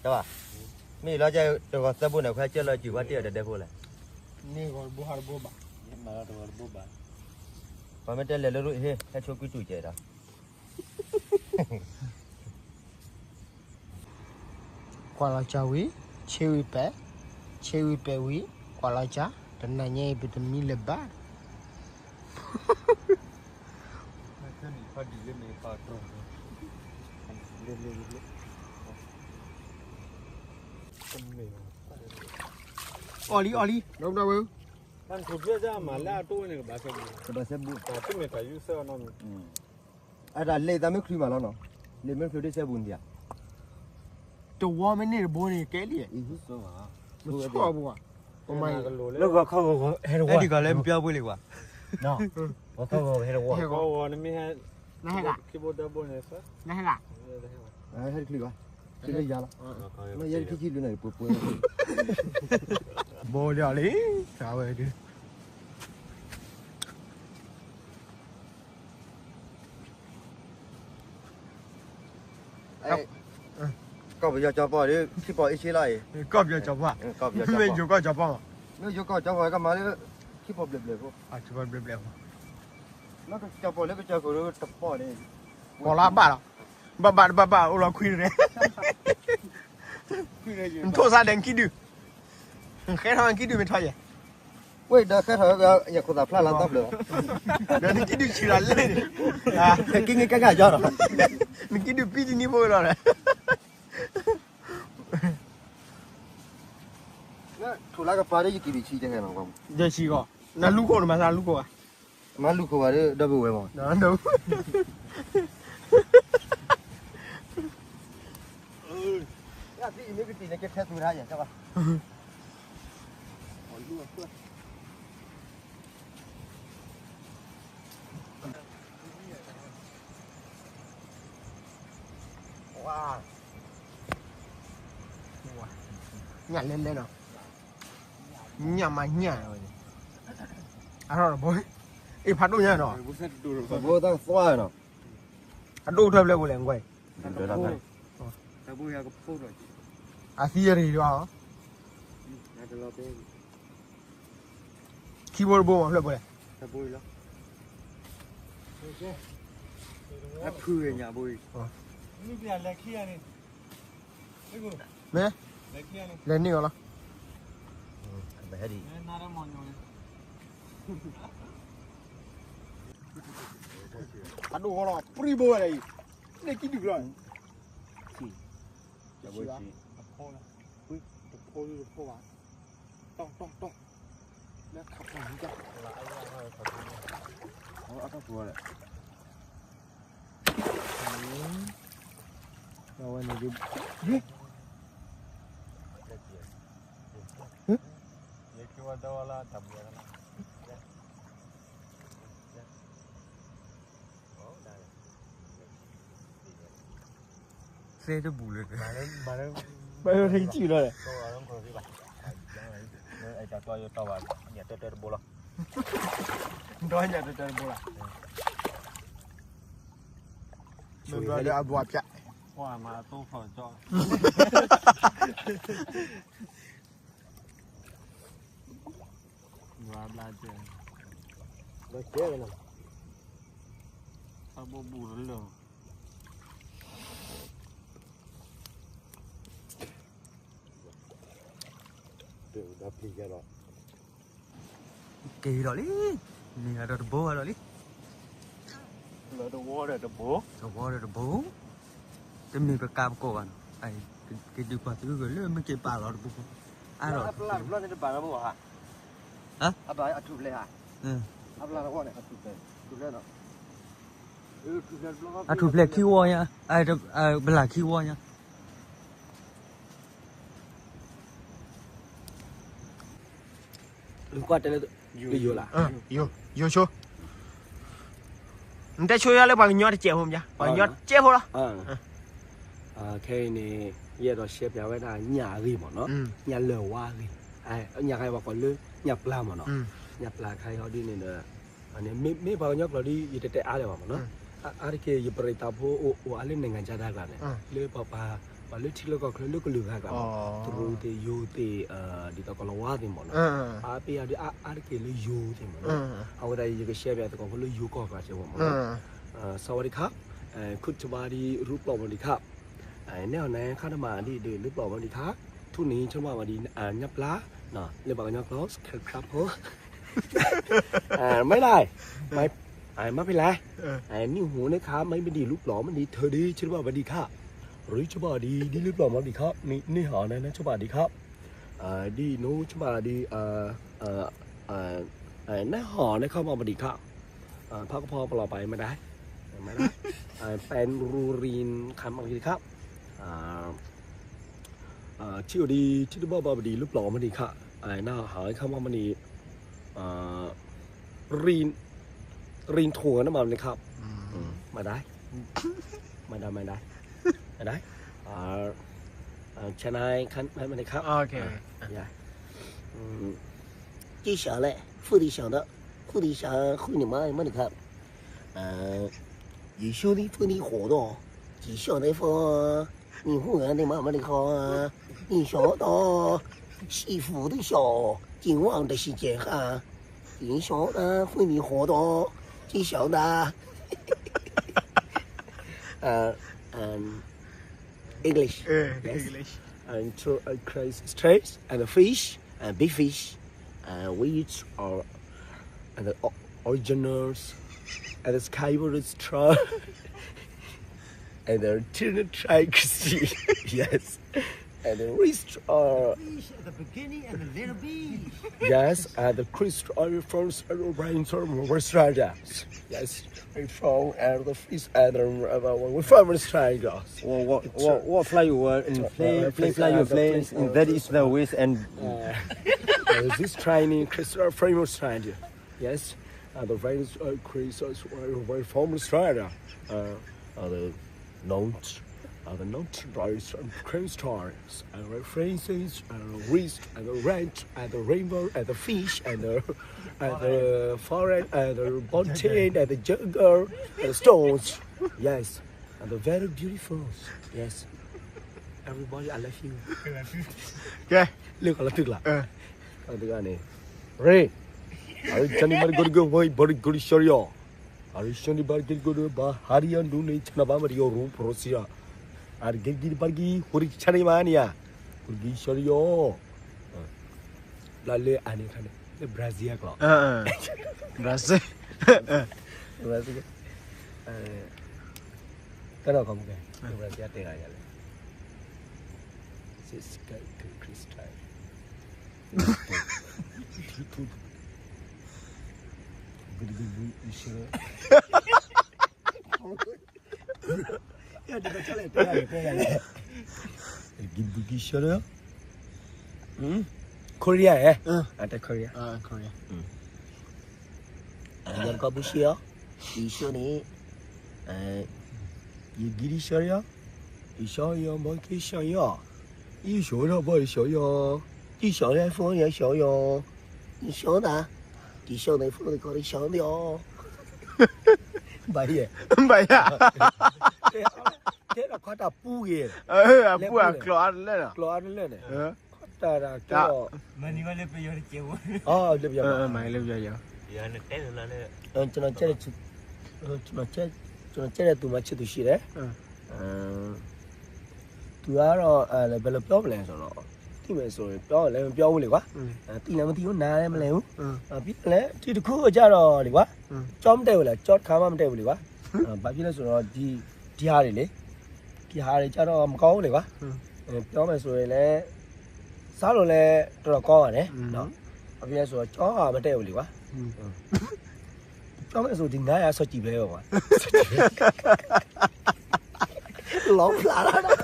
တဘၣ် မ့ၢ်လီၤကဲ တဂီၤသၢဘိန့ၣ် ဖဲကၢလီၤစူၤဟဲတ့ၢ်အီၤဒီးဒဲဖိလဲၣ် န့ၢ်ဂီၤတဘိဟးတဘိဘၣ် ပှၤမ့ၢ်တဲလဲၤလၢရူၢ်အဟ့ၣ် ဟဲဆိကွံတူၢ်ကဲဒီး ကွၢ်လီၤကၢဝံၤ ဆ့ဝံၤပဲာ် ဆ့ဝံၤပဲာ်ဝံၤ ကွၢ်လီၤကၢ တနၤညါအံၤ ပတမံလၢၤဘၣ် တမ့ၢ်ဘၣ် တမ့ၢ်ဘၣ် အီၣ်လံ အီၣ်လံ, ဒီပုၢ်ဒီဝဲၢ်, တၢ်ထူၣ်ဖျဲၣ်တၢ်မၤလၢအတိၢ်ဝဲန့ၣ် ကဘၣ်စဲဘူး, ကဘၣ်စဲဘူး, တၢ်မ့ၢ်တၢ်ယူၢ်ဆၢအီၤနီတမံၤ, အတၢ်လ့ၣ်သးမ့ၢ်ချုးမးလီၤနီၤ, လ့ၣ်မ့ၢ်ချုးဒ်စဲဘူးန့ၣ်ဒံးဧါ, တဝီမ့ၢ်န့ၢ်တဘိန့ၣ် ကဲလံ, မ့ၢ်ဆီၣ်ဘၣ်, မ့ၢ်ဆီၣ်ဘၣ်, လၢဂီၤခီဂီၤဂီၤဟဲတဝီ, အဲဒ်ကီးလၢမပျီပှ့ၤလံကွၢ်, ဂီၤခီဂီၤဟဲတဝီ, ဂီၤဂီၤနမ့ၢ်ဟဲ, နဟဲဂၤ, နဟဲဂၤ, ဟဲတချုးဘၣ်, ဟဲလၢယၤလီၤ, နယဲတခံခံလၢန့ၣ် ပှဲၤပှဲၤ, ဘိလီၤလံ, ဝဲဒုး ကီၢ်ပယီၤကၠီၤပီၢ်ဒီး ခံပီၢ်အ့ၣ်ဆ့လီၤအံၤ, ကီၢ်ပယီၤကၠီၤပီၢ်, မ့ၢ်ယိၤကီၢ်ကၠီၤပီၢ်မး, မ့ၢ်ယိၤကီၢ်ကၠီၤပီၢ်ကမၤလၢ ခံပီၢ်ဘျဲၣ်ဘျဲၣ်ဖိ, ခံပီၢ်ဘျဲၣ်ဘျဲၣ်ဖိ, မ့ၢ်ကၠီၤပီၢ်လၢကစၢၢ်ခိၣ်ဒီးတပီၢ်န့ၣ်, ပီၢ်လၢအဘၣ်လီၤ, ဘၣ်ဘၣ်တဘၣ်ဘၣ်အိၣ်လီၤခွံန့ၣ်, နထိၣ်သးဒဲးနခံဒု, နဃဲထီၣ်နခံဒုမ့ၢ်ထီၣ်ယဲၢ် ဝဲဒီးဃဲထီၣ် ယခိၣ်သးဖျါလီၤသီဖျၢၣ်, ဒီးနကံၣ်ဒုးဆံးလီၤလဲၣ်န့ၣ်, ကံၣ်န့ၣ်ကဲကၢ်ကၢ်ဒီး, နကံၣ်ဒုးပံတနံၤဖိလီၤဒီး, ထိၣ်လၢကပၤဒီးယကံၣ်ဒုးဆံးတဲခဲနီၤ, ယဆံးကီး, နလူခိၣ်နမၤသးလူခိၣ်ဧါ, မၤလူခိၣ်ဘၣ်ဒီး ဒီပုၢ်ဝဲၢ်မး, ယသ့ၣ်အံၤမ့ၢ်ကတံၢ်န့ၣ် ကထဲသူၣ်တၢ်ယဲၢ်ဘၣ် ညၣ်လဲလဲနီၤ, ညၣ်မးညၣ်ဝဲ, အထီၣ်တဘိ, အ့ၣ်ဖးဒိၣ်ညါနီၤ, ဘိတၢ်သွါနီၤ, အဒိၣ်ထီၣ်ဖျဲၣ်ပူၤလဲၣ်ကွၢ်, အသံအရ့ၤဒီး, ခံဘိတဘိမးဖျဲၣ်ပူၤလဲၣ်, အဖုညါဘိအံၤ, မ့ၢ်, လဲၤန့ၢ်အီၤလီၤ, အဒိၣ်ဃီလီၤ ပြံဘိဝဲဒၣ်အံၤ, န့ၣ်ကံဒုၣ်လီၤ, တဖိလၢတဖိဘၣ်, တီၢ်တီၢ်တီၢ်, လၢခးဖီၣ်မူကၢ်, အတၢ်ပူၤလဲၣ်, အဝဲန့ၣ်ဒ်, သဲတဘူၣ်လၢ, ဘၣ်လၢထံကံၣ်လီၤ, ညၣ်တၢတၢတဘိလီၤ, ဒီးညၣ်တၢတၢတဘိလီၤ, မ့ၢ်ဘျီလၢအဘှါဖၠး, ပှၤမၤအသိဖျီၣ်ကၠီ, ဘျါကဲ, အဘိဘူၣ်တလၢာ်, က့ၤလီၤလံ, မ့ၢ်ဂၤဒီးတဘိဂၤဒီးလံ, တဝီဒီးတဘိ, တဝီဒီးတဘိ, တမ့ၢ်ပကးပကိးဘၣ်နီၤ, က့ၤဒုးကွၢ်သုကလၢမ့ၢ်က့ၤပာ်လီၤတဘိ, အါဒီး, အပျၢ်တဘျီန့ၣ်တဘၣ်နီတဘိဧါ, အပျၢ်အထူၣ်ဖျဲးဧါ, အပျၢ်တဝီန့ၣ်, အထူၣ်ဖျဲးခံဝီညါ, ပလၢ်ခံဝီညါ ကွၢ်တဲလၢ, ယိၤလၢ, ယိၤဆိ, နတဲဆိယါလၢပှၤကညီတစဲးဖိမး, ပှၤကညီတစဲးဖိလီၤ, ခဲအံၤန့ၣ်, ယအဲၣ်ဒိးရှဲပၠးဝဲဒၣ်ညၣ်အဂ့ၢ်မးနီၤ, ညၣ်လၢၢ်ဝါအဂ့ၢ်, ညၣ်ခါအံၤပှၤကိးလၢ, ညၣ်ပျၢ်မးနီၤ, ညၣ်ပျၢ်ခါအံၤဟီဒ်န့ၣ်ဒီး, မ့မ့ၢ်ပှၤကညီကျိာ်ဒီး ယတတဲအါလၢၤဘၣ်မးနီၤ, အါတက့ၢ်ယပရံးသးဖိအိၣ်အါလၢ နိုင်ငံခြားသား ကျါန့ၣ်, လၢပှၤ, ပှၤလၢထံလၢကီၢ်ချၢလၢကလုာ်ဂၤကျါမး, တရူးသ့ၣ်ယိၤသ့ၣ်, ဒ်သိးကီၤလၤဝါသ့ၣ်မးနီၤ, အါပ့ၢ်အါဒ်အါတက့ၢ်လၢယိၤသ့ၣ်မးနီၤ, အဝဲဒၣ်ယကရှဲပၠးသကိးဖိလၢယိၤကီၢ်ကျါစ့ၢ်ကီးမးနီၤ, စဝါဒံခါ, ခုၣ်တဘါဒံရူပျီမးဒံခါ, နဲအီၤနဲခါတမးဒ်ဒုးရူပျီမးဒံခါ, ထူၣ်နံၤဆိမးမးဒံ, ညၣ်ပျၢ်, လၢပှၤကညီကျိာ်, ခဲခရၢဖိ မ့ၢ်လဲၣ်, မ့ၢ်ဖဲလဲၣ်, နံၣ်ဟူန့ၣ်ခါ မ့ၢ်မ့ၢ်ဒံးလူပျီမ့ၢ်ဒံးထၢဒံး ဆိဘၣ်ဝဲဒံးခါ, ရူဆိဘၣ်ဒံး ဒ်လူပျီမ့ၢ်ဒံးခါ, နံၣ်ဟူန့ၣ်ဆိဘၣ်ဒံးခါ, ဒီးနူဆမဒီး နဟီၣ်န့ၣ်ခီမီပဒံးခါ ဖးကဖီပလီၤပာ်မဒၣ် မဒၣ် ပၢ်ရူရံခါမီပဒံးခါ ထံအိၣ်ဒီးထံတဘီဘီပဒံးလၢပျီမဒံးခါ နဟီၣ်ခါမီမဒံး ရံ ရံထိၣ်နမၤမနုၤခါ မဒၣ် မဒၣ် မဒၣ် မဒၣ် ဆနၢခါမနုၤခါ ယ က့ၤဆှၢလဲၣ် ဖုဒံဆှၢဒီး ဖုဒံဆှၢဃုန့ၣ်မၤမနုၤခါ ယဆိဒံဖုဒံဃိးဒီး က့ၤဆှၢဒီးဖု နံၣ်ဟူဂၤန့ၣ်မၤမနုၤခါ နံၣ်ဆှၢဒီး ဆံၣ်ဖုဒံဆှၢ က့ၤဝဲတဆံကဲခါ က့ၤဆှၢဒီး ဖုနံၣ်ဃိးဒီး က့ၤဆှၢဒီး English. Yes. English. And to uh, Christ, Christ and the fish and big fish, uh, which are and the o- originals and the skyward star and the tuna tracks. Yes. And the rest are Fish at the beginning and the little bees. Yes, and the Christ are from Australia. Yes, we from and the fish and the uh, we from Australia. What, what, what, what fly you were in plane, plane fly you planes, and that is the ways and Uh, uh, this Chinese Christian from Australia. Yes, uh, the famous uh, Christians were from Australia. Uh, uh, the note, uh, the note rice and Christians and the faces and the wheat and the ranch and the river and the fish and the and the forest and the mountain and the jungle and the stones. Yes, and the very beautiful. Yes, everybody, I love you. ကဲ လၢကလၢတုကလး အတဂၤန့ၣ် ရ့ အရ့ Johnny ဘၣ်တဂိၢ်တဂိၢ်ဝဲ ဘၣ်တဂိၢ်တဆၢယီၤ အရ့ Johnny ဘၣ်တဂိၢ်တဂိၢ်ဘၣ် ဟါရံယီၤဒူန့ၣ် ဆနဘၣ်မတယီၤရူပရိစံယီၤ အတဂ့ၤတဂ့ၤဘၣ်တဂ့ၤ ဟိုတဆါန့ၣ်မးန့ၣ်ယါ ဟိုတဂ့ၤဆၢယီၤ ဘျီလၢအန့ၣ်ခါန့ၣ် လၢ Brazil အကျိာ် Brazil Brazil တၢ်နီၢ်ခီမူကဲ Brazil တဲဂၤယၤလဲၣ် Siska Christian. Good, good, good, you sure? Good, good, you sure? Hmm? Korea, eh? Uh. Ada Korea. Uh, Korea. Hmm. Yang kau busi ya? Isu ni. Eh, you gidi sure ya? ယဆှီယီၤ ဘီက့ၤဆှီယီၤ ယဆှီဒီးဘီယဆှီယီၤ ယဆှီလၢဖိယဆှီယီၤ ယဆှီဒၣ် ယဆှီန့ၣ်ဖိတခီယဆှီဒီး ဘၣ်ယဲ ဘၣ်ယဲ တဲလီၤခီတၢ်ပူဂ့ၤ အပူအကျိာ်အါတလၢ ကျိာ်အါတလၢန့ၣ် တၢ်ဒၣ်ကဲလီၤ မၤန့ၢ်ဝဲလၢပယီၤတကဲဝဲ အလၢပယီၤ မၤလၢပယီၤ ကျွန်တော်ကြိုက်တဲ့သူမှချစ်သူရှိတယ်။ သူကတော့ ဘယ်လိုပြောမလဲဆိုတော့ သိမယ်ဆိုရင် ပြောလည်းမသိဘူး နားလည်းမလဲဘူး။ ပြီးတော့လည်း ဒီတစ်ခုကကြတော့လေကွာ ကြောမတည့်ဘူးလေ ကြောတစ်ခါမှမတည့်ဘူးလေကွာ။ ဘာဖြစ်လဲဆိုတော့ ဒီ ဒီဟာတွေလေ ဒီဟာတွေကြတော့မကောင်းဘူးလေကွာ။ ပြောမယ်ဆိုရင်လည်း စားလို့လည်းတော်တော်ကောင်းပါတယ်နော်။ ဘာဖြစ်လဲဆိုတော့ ကြောကမတည့်ဘူးလေကွာ။ ပြောမယ်ဆိုဒီငါးရာစော်ကြည့်ပဲပေါ့ကွာ။ လောင်းဖျားလာတာ။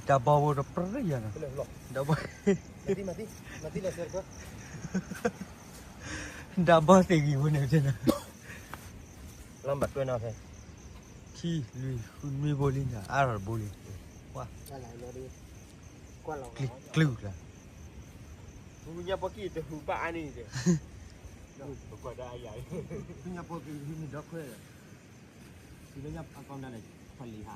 တၢ်ဘီဝဲတပြိယၤနီၤ တၢ်ဘီ တၢ်ဘီသ့ၣ်ဂံၢ်ဝဲန့ၣ် လမ်းဘၣ်တွဲနီၤဖဲ ခံ လွံၢ် ဃု နွံဘိလံနီၤ အါထီၣ်တဘိလံ ဝါ ကျုၤကျါ ညါပီကံတဟူးဘၣ်အါန့ၣ် ပကွၢ်ဒၣ်အယၤ ညါပီကံဟူးန့ၣ်ဒီခွဲ ဒီးညါအကီၢ်ဒၣ်န့ၣ် ခွဲးလံၤ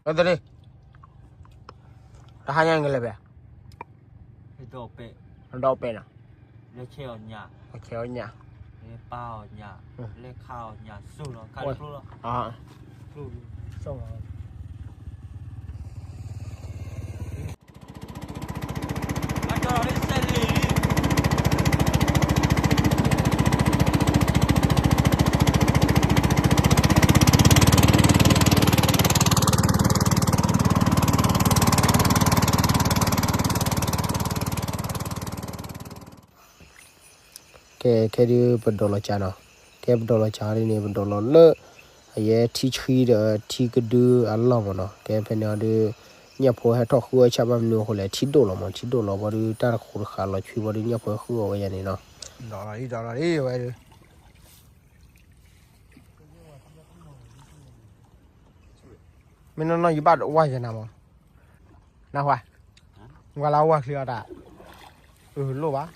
ဟါ တၢ်ဟါညါကလဲၤပဲ ဒီးပဲနီၤ, လဲၤဆဲးအီၣ်ညၣ်, လဲၤပာ်အီၣ်ညၣ်, လဲၤခးအီၣ်ညၣ်စိၢ်လီၤ, ခးလၢကျိလီၤ, ကျိလီၤ. ကဲ ခဲဒုးပဒိးလီၤကၢနီၤ, ကဲပဒိးလီၤကၢဒ်န့ၣ် ပဒိးလီၤလၢ အယဲထံဆှံဒီးထံကဒုအလီၢ်မးနီၤ, ကဲဖဲန့ၣ်အီၤဒုး ညၣ်ဖိဟဲထီၣ်ဃုအီၣ်ဆၣ်ဘၣ်မနုၤအဃိလဲၣ် ထံဒိၣ်လီၤမး ထံဒိၣ်လီၤဘၣ်ဒုး တၢ်တဃိးတဃာ်လီၤဆှံဘၣ်ဒုး ညၣ်ဖိဟဲဃုအီၣ်ဝဲယၤန့ၣ်နီၤ, ဒီးဒီးဒီးဝဲဒုး မ့ၢ်နီၢ်နီၢ်ယဘၣ်ဝါယဲနၤမး, နၢ်ဟူဧါ, ဝါလၢဝါချံအီၤတၢ်, အလိၣ်ဘၣ်.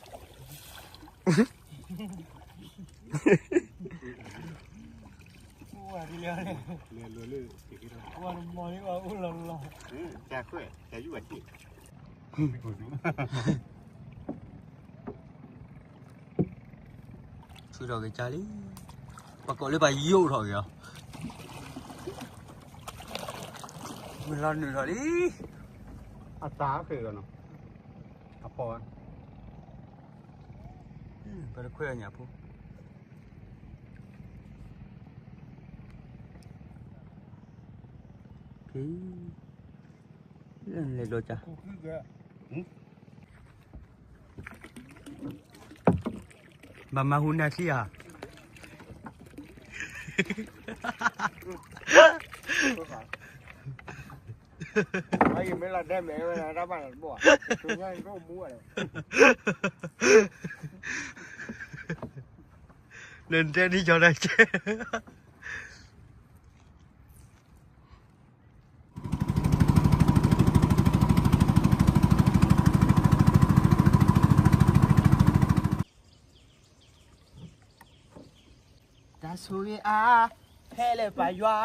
ဆူၣ်ထီၣ်က့ၤကၢလံ, ပှၤကိးလၢပှၤယိးထီၣ်က့ၤအီၤ, မုၢ်လီၤနုာ်ထီၣ်လံ, အတၢ်ဃ့ၢ်လီၤနီၤ, အဖီၣ်ဝဲ, ပတခွဲးအညၣ်ဖိ, ဖံ, လဲၤလီၤကၢ ဘၣ်မၤဟူနၤချံဧါ, နတဲန့ၣ်ကၠီတၢ်ကဲ တၢ်ဆိၣ်ဂ့ၤအါ, ဖဲလၢပၢ်ယွၤ,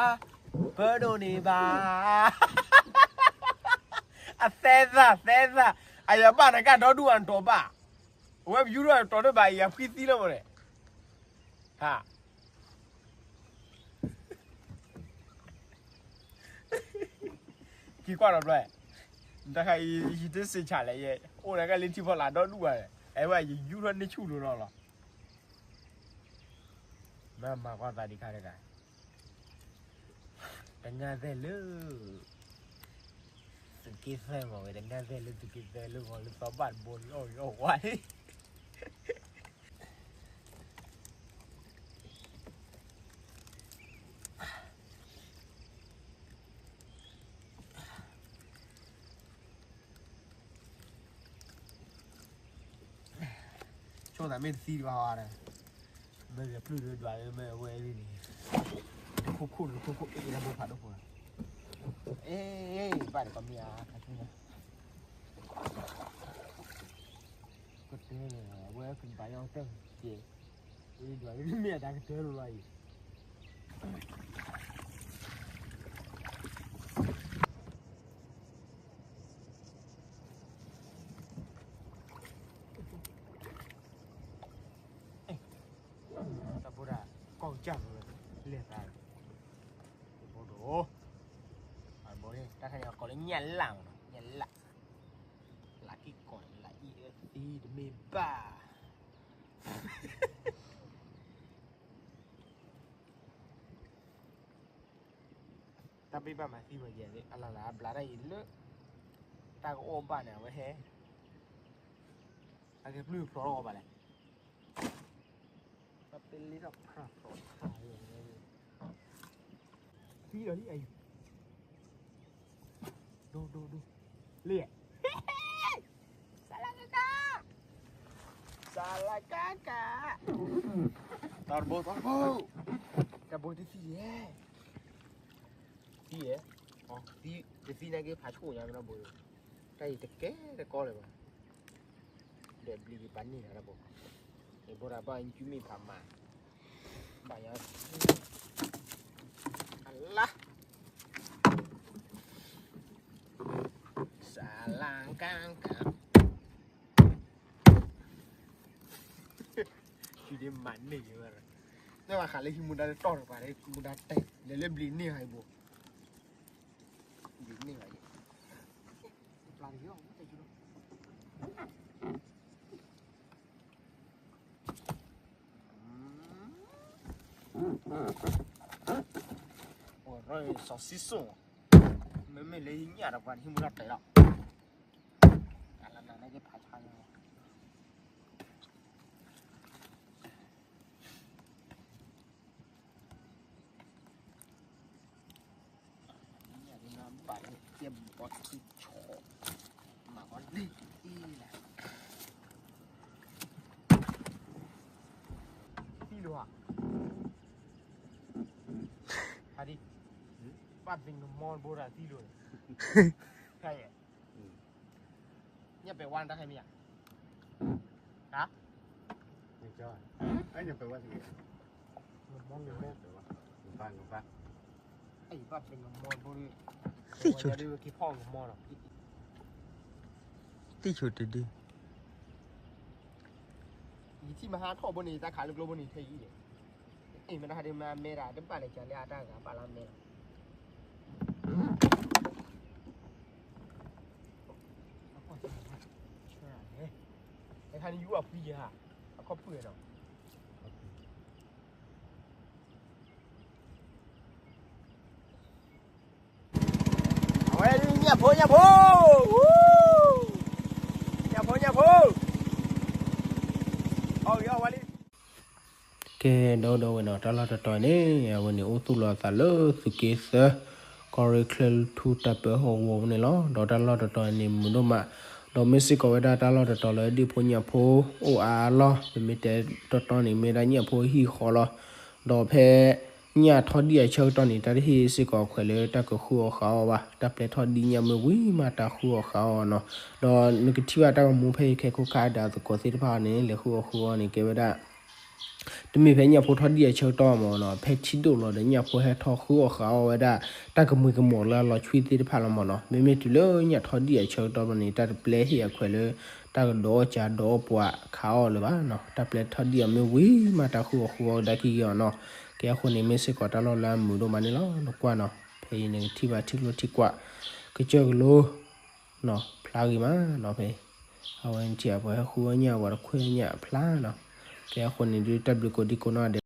ပဒိးန့ၢ်ဘၣ်, အသဲသၣ်သဲသၣ်, အယဘၣ်နကၣ်ဒီဒူၣ်အတီၢ်ဘၣ်, အဝဲပယူၤထီၣ်တီၢ်တဘၣ်အံၤ အဖှံသံလီၤမးန့ၣ်, ဟါ က့ၤကွၢ်ဒီးဘျီ, တခါအံၤ ယတစ့ၢ်ဆၣ်လဲၣ်, ယအိၣ်ဒီးကလံထံဖီလာ်ဒီဒူၣ်ဘၣ်, အဝဲယယူၤထီၣ်န့ၢ်ဆူၣ်လိၤလီၤလီၤ, မ့ၢ်မၤကွၢ်သးဒံးခါတဂၤ, တနၢ်သဲၣ်လၢ သုးက့သၢမ့ၢ်ဝဲ တနၢ်သဲၣ်လၢသုးက့သၢလၢဂီၤလၢ သီဘၣ်တဘိလီၤလီၤဝါလံ ဆိသးမ့ၢ်တသံတဘၣ်ဝဲဒီး, မ့ၢ်ဂဲၤပျုၢ်ဒီးဒွးလၢမ့ၢ်အဝဲအံၤန့ၣ်, တခိၣ်ခိၣ်တခိၣ်ခိၣ်အ့ၣ်လၢဘိဖးဒိၣ်ဖိလီၤ, အ့ၣ် ဘၣ်တကီမ့ၢ်ဧါ, ကတၢၢ်လၢအဝဲကဘၣ်ယီၤတၢ်ကဲ, အ့ၣ်ဒွးလၢမ့ၢ်အတၢ်ကတၢၢ်လီၤလီၤအံၤ တၢ်ဘိဒၣ် ကီၢ်ကစၢ်လီၤ, လဲၤသး, တဘိဒိၣ်, တဘိန့ၣ် တၢ်ခါန့ၣ်ကိးလၢညၣ်လၣ်မးနီၤ, ညၣ်လၣ်, လၢက့ၤကိး လၢအံၤအသံတမ့ၢ်ဘၣ် တၢ်ဘ့ၣ်ဘၣ်မၤသံဝဲကဲ အလၢ်လၢ်အဘျါတၢ်အံၤလၢ တၢ်ကအိၣ်ဘၣ်န့ၣ် အဝဲဟဲ အကဲပျုၢ်ဖျိးထီၣ်အီၤဘၣ်လဲၣ် ပပလ့ထီၣ်ဖျါဖျိးထီၣ် သံလီၤလံအံၤ ဒိၣ်ဒိၣ်ဒိၣ် လံ စလကက စလကက တၢ်တဘိ တၢ်တဘိ တၢ်ဘိတသံယဲ သံယဲ တသံနာ်က့ဖးဆူၣ်ညါမ့ၢ်တၢ်ဘိ တၢ်အံၤတကဲတကီလၢၤဘၣ် ဒီးဘျံးက့ၤပာ်န့ၢ်နၤတၢ်ဘိ ယဘိတၢ်ဘၣ်ယုမ့ၢ်ဖးမး ဘၣ်ယၤ အလါ စလကက တၢ် ဒ်မၤန့ၢ်ယၤဝဲ, မ့ၢ်ဘၣ်ဃးလၢဟံးမူဒါလၢတီၢ်တပၤလၢဟံးမူဒါတဲာ် လဲၤလၢဘျံးန့ၢ်ဟးအံၤဘိ, ဘျံးန့ၢ်ဟးအံၤ, စီၤစံစိၣ်, မ့မ့ၢ်လၢဟံးညၣ်တပၤန့ၣ် ဟံးမူဒါတဲာ်လီၤ. သံလိာ်ဧါ, ဟးဒံး, ဘၣ်သ့ၣ်ကမီတဘိဒီးသံလိာ်န့ၣ်, ဖဲယဲၢ် ညၣ်ပဲာ်ဝါနတၢ်ဟဲမ့ၢ်ဧါ, ဟါ, ညၣ်ပဲာ်ဝါ, ညၣ်ပဲာ်ဝါ, သံဆိတဒု, ယထံၣ်မဟါထီၣ်ဘိန့ၣ် ယတၢ်ခးလၢကျိဘိန့ၣ်ထဲအံၤ, အ့ၣ် မ့ၢ်တၢ်ဟးဒ်မ့ၢ်မဲဒၣ် တဘၣ်လဲၤကၤလၢအတၢ်ဂၤဘၣ်လၢမဲလီၤ. အခါန့ၣ် ယူၤအဖှံယဲၢ်ဧါ, အခီၣ်ဖုၣ်ဒီး, အဝဲ ညၣ်ဖိ ညၣ်ဖိ, ညၣ်ဖိ ညၣ်ဖိ, အီၣ်ဂ့ၤအီၣ်ဝါလံ. ကဲ ဒီးဒီးဝဲနီၤ တၢ်လီၢ်တတီၤန့ၣ် အဝဲန့ၣ် အိၣ်သူၣ်လီၤအသးလၢသုးက့သၢ ကီၢ်ရ့ၣ်ချၢထူတၢ်ပၢဟီၣ်ကဝီၤန့ၣ်လီၤ. ဒီးတၢ်လီၢ်တတီၤန့ၣ် မုာ်ဒိၣ်မး, ဒီးမ့ၢ်စ့ၢ်ကီးဝဲဒၣ်တၢ်လီၢ်တတီၤလၢဒ့ၣ်ဖိညၣ်ဖိအိၣ်အါအါလီၤ. ပမ့ၢ်တဲတီတီန့ၣ် မ့ၢ်ဒၣ်ညၣ်ဖိဟံၣ်ဃီလီၤ. ဒီးဖဲ ညၣ်ထီၣ်ဒံၣ်အဆၢကတီၢ်န့ၣ် တၢ်တဟ့ၣ်စ့ၢ်ကီးအခွဲးလၢတၢ်ကဃုအီၣ်ဃုအီဘၣ်. တၢ်ပျဲထီၣ်ဒံၣ်ညၣ်မ့ၢ်ဝံၤမးတၢ်ဃုအီၣ်ဃုအီနီၤ. ဒီးနကထံၣ်ဘၣ်တၢ်ကမူဖဲအံၤခဲခိၣ်ခါဒီးအသကိးသ့ၣ်တဖၣ်န့ၣ် လဲၤဃုအီၣ်ဃုအီန့ၣ် ကဲဝဲဒၣ် တမ့ၢ်ဖဲညၣ်ဖိထီၣ်ဒံၣ်အဆၢကတီၢ်မ့ၢ်နီၤ, ဖဲထံဒိၣ်လီၤဒီးညၣ်ဖိဟဲထီၣ်ဃုအီၣ်ဃုအီဝဲဒၣ် တၢ်ကမှံၤကမီၤလၢအလီၤဆွံသ့ၣ်တဖၣ်လီၤမ့ၢ်နီၤ. မ့မ့ၢ်တုၤလၢညၣ်ထီၣ်ဒံၣ်အဆၢကတီၢ်ဘၣ်န့ၣ် တၢ်တပျဲဟ့ၣ်အခွဲးလၢ တၢ်ကဒီးအီၣ်ကဒီးအီပှၤခးအီၣ်လၢၤဘၣ်နီၤ. တၢ်ပျဲထီၣ်ဒံၣ်အမ့ၢ်ဝံၤမးတၢ်ဃုအီၣ်ဃုအီကဒါက့ၤအီၤနီၤ. ကဲအဃိန့ၣ် မ့ၢ်စ့ၢ်ကီးတၢ်လီၢ်လၢအမုာ်ဒိၣ်မးန့ၣ်လီၤ. နကွၢ်နီၤ, ဖဲအံၤနကထံၣ်ဘၣ်ထံကျိထံကွၢ် ကစၢၢ်ကလိ ဖျါဂ့ၤမးနီၤဖဲ အဝဲနထံၣ်အပှၤဟဲဃုအီၣ်ညၣ် ပှၤတခွဲညၣ်ဖျါနီၤ. ကဲအဃိန့ၣ်ဒုးတၢ်ဘျုးကိးဒံကိးနီၢ်ဒဲး